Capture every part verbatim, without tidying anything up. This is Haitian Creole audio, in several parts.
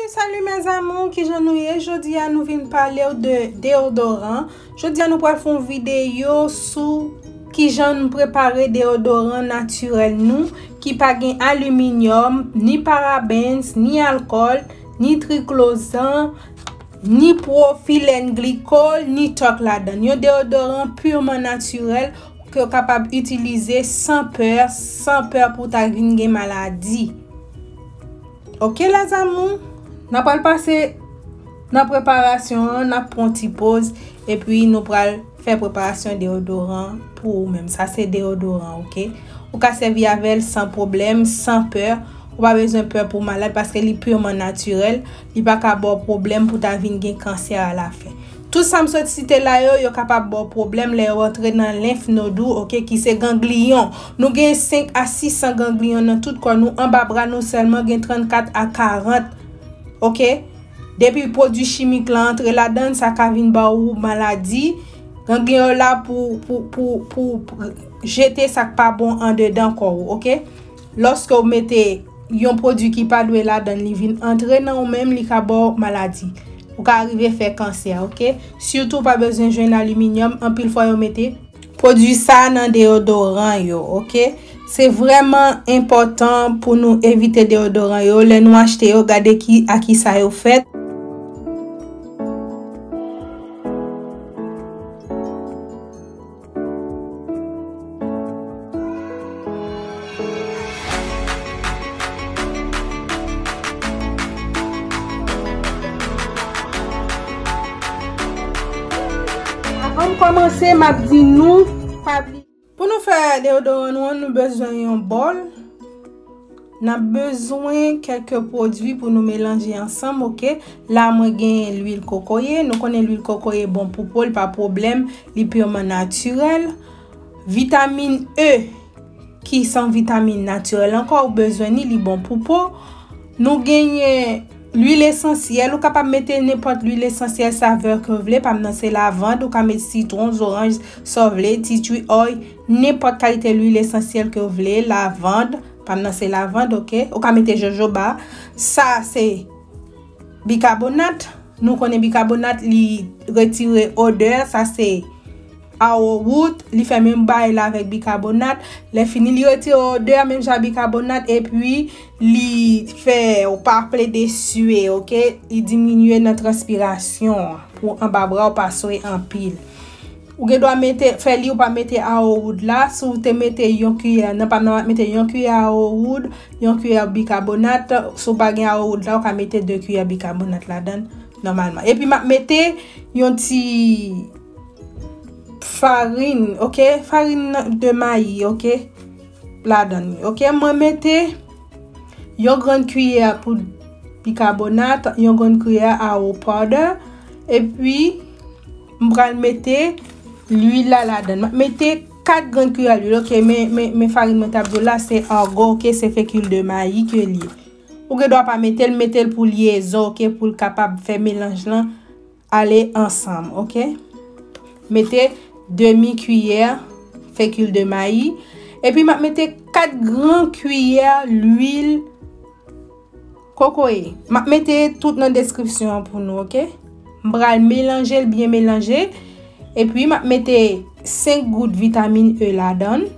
Salut mes amours, kijan nou ye? Jodi a nou vin pale w de deodoran. Jodi a nou pral fè yon videyo sou kijan nou prepare deodoran natirèl nou ki pa gen aliminyòm, ni parabens, ni alkòl, ni triklozan, ni profilen glikol, ni tòk ladan l. Yon deodoran pirman natirèl ke w kapab itilize san pè, san pè pou w ta vin gen maladi. Ok, les amours, n ap pral pase nan preparasyon an, n ap pran ti poz, epi nou pral fè preparasyon deodoran pou ou menm. Sa se deodoran, ok? Ou ka sèvi avè l san pwoblèm, san pè. Ou pa bezwen pè pou malad paske li pirman natirèl. Li pa ka ba w pwoblèm pou ta vin gen kansè alafen. Tout sa m sot site la yo, yo kapab ba w pwoblèm lè yo antre nan lenf nod ou, ok, ki se gangliyon. Nou gen senk a sis san gangliyon nan tout kò nou. Anba bra nou sèlman gen trannkat a karant, ok? Depi pwodui chimik la antre ladan l, sa ka vin ba ou maladi. Gangliyon la pou, pou, pou, pou jete sa k pa bon andedan kò ou, ok? Lòske w mete yon pwodui ki pa dwe ladan l, li vin antre nan ou menm, li ka ba w maladi. Ou ka rive fè kansè, ok? Sitou pa bezwen jwenn aliminyòm, anpil fwa yo mete pwodui sa nan deodoran yo, ok? Se vrèman enpòtan pou nou evite deodoran yo. Lè nou achte yo, gade ki, a ki sa yo fèt. Avan m kòmanse, m ap di nou, pa bliye. Pou nou fè deodoran nou an, nou bezwen yon bòl. N ap bezwen kèk pwodui pou nou melanje ansanm, ok? La, mwen gen lwil kokoye. Nou konnen lwil kokoye bon pou po, li pa pwoblèm, li pirman natirèl. Vitamin E, ki se yon vitamin natirèl ankò, ou bezwen li, li bon pou po. Nou genyen lwil esansyèl, ou kapab mete nenpòt lwil esansyèl savè ke w vle, pa m nan se lavand, ou ka met sitwon, zoranj, sa w vle, tea tree oil, nenpòt kalite lwil esansyèl ke w vle, lavand, pa m nan se lavand, ok? Ou ka mete jojoba. Sa se bikabonat. Nou konnen bikabonat, li retire odè, sa se awowout, li fè menm bagay la avèk bikabonat. Lè fini, li retire odè a, menm jan bikabonat, epi li fè ou pa plede swe, ok? Li diminye nan transpirasyon an, pou anba bra ou pa swe anpil. Ou gen dwa mete, fè li ou pa mete awowout la. Si w te mete yon kiyè, nan pa m nan, w ap mete yon kiyè awowout, yon kiyè bikabonat. Si w pa gen awowout la, ou ka mete de kiyè bikabonat ladan l nòmalman. Epi m ap mete yon ti farin, ok? Farin de mayi, ok? Ladan li, ok? Mwen mete yon grenn kiyè poud bikabonat, yon grenn kiyè awo powder, epi m pral mete lwil la ladan. M ap mete kat grenn kiyè lwil, ok? Men, men, men farin mwen t ap di w la, se argo, ok? Se fekil de mayi ke li ye. Ou gen dwa pa mete l, mete l pou lyezon, ok? Pou l kapab fè melanj lan ale ansanm, ok? Mete demi kiyè fekil de mayi. Epi m ap mete kat gran kiyè lwil kokoye. M ap mete tout nan deskripsyon an pou nou, ok? M pral melanje l, byen melanje. Epi m ap mete senk gout vitamin E ladan l.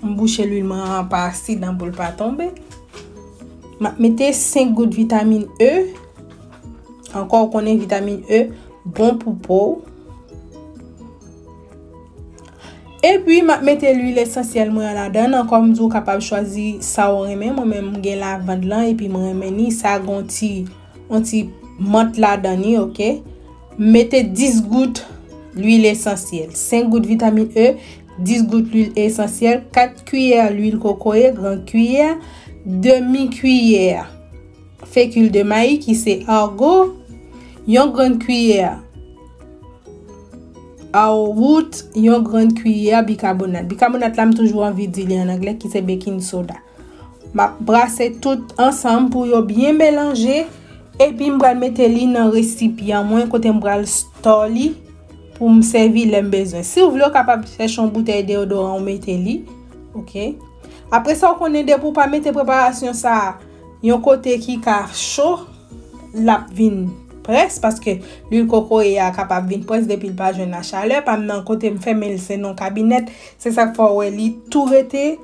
M bouche lwil mwen an pa asidan pou l pa tonbe. M ap mete senk gout vitamin E. Ankò, ou konnen vitamin E bon pou po w. Epi, m ap mete lwil esansyèl mwen an ladan l. Ankò, m di w kapab chwazi sa w renmen. Mwen menm, m gen lavand lan, epi m renmen li. Sa gon ti, yon ti mant ladan li, ok? M mete dis gout lwil esansyèl, senk gout vitamin E, dis gout lwil esansyèl, kat kiyè lwil kokoye, gran kiyè, demi kiyè fekil de mayi ki se argo, yon grenn kiyè awowout, yon grenn kiyè bikabonat. Bikabonat la, m toujou anvi di li an anglè, ki se baking soda. M ap brase tout ansanm pou yo byen melanje. Epi m pral mete li nan resipyan mwen kote m pral store li pou m sèvi lè m bezwen. Si w vle, w kapab chèche yon boutèy deodoran ou mete li. Ok. Apre sa, w konnen depi w pa mete preparasyon sa a yon kote ki ka cho, l ap vin près, paske lwil kokoye a kapab vin près depi l pa jwenn la chalè. Pa m nan kote m fèmen l, se nan kabinèt. Se sa k fè w wè li tou rete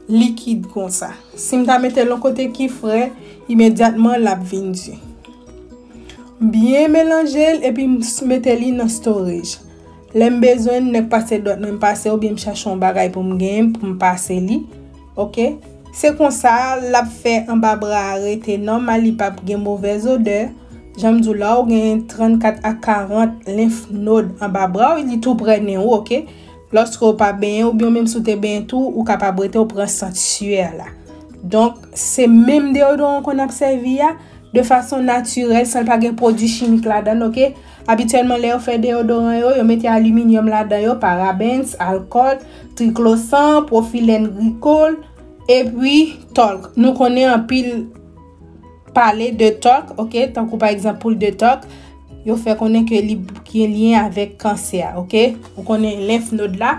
likid konsa. Si m ta mete l yon kote ki fre, imedyatman l ap vin di. M byen melanje l epi m s- mete li nan storage. Lè m bezwen l, nèk pase dwat mwen, m pase, oubyen m chache yon bagay pou m genyen pou m pase li. Oke? Se konsa l ap fè anba bra a rete nòmal, li p ap gen movèz odè. Jan m di w la, ou gen trannkat a karant lymph node anba bra w, li tou prè nen ou, oke? Lòske w pa benyen, oubyen menm si w te benyen tou, ou kapab rete w pran sant syè la. Donk, se menm deyodoran w konn ap sèvi a, de fason natirèl, san l pa gen pwodui chimik ladan l, oke? Abityèlman, lè yo fè deyodoran yo, yo mete aliminyòm ladan yo, parabens, alkòl, triklosan, pwofilèn glikòl, epi tòlk. Nou konnen anpil pale de tòlk, oke? Tankou pa egzanp poul de tòlk, yo fè konnen ke li gen lyen avèk kansè, oke? Ou konnen lymph node la,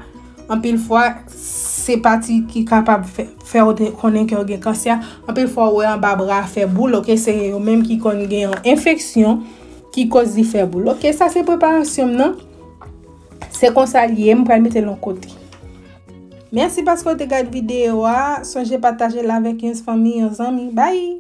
anpil fwa, se pati ki kapab fè, fè w te konnen ke w gen kansè. Anpil fwa, ou wè anba bra a fè boul, oke? Se yo menm ki konn gen yon enfeksyon ki koz li fè boul. Oke, sa se preparasyon m nan. Se konsa l ye, m pral mete l yon kote. Mèsi paske w te gade videyo a. Sonje pataje l avèk yon fanmi, yon zanmi. Bye!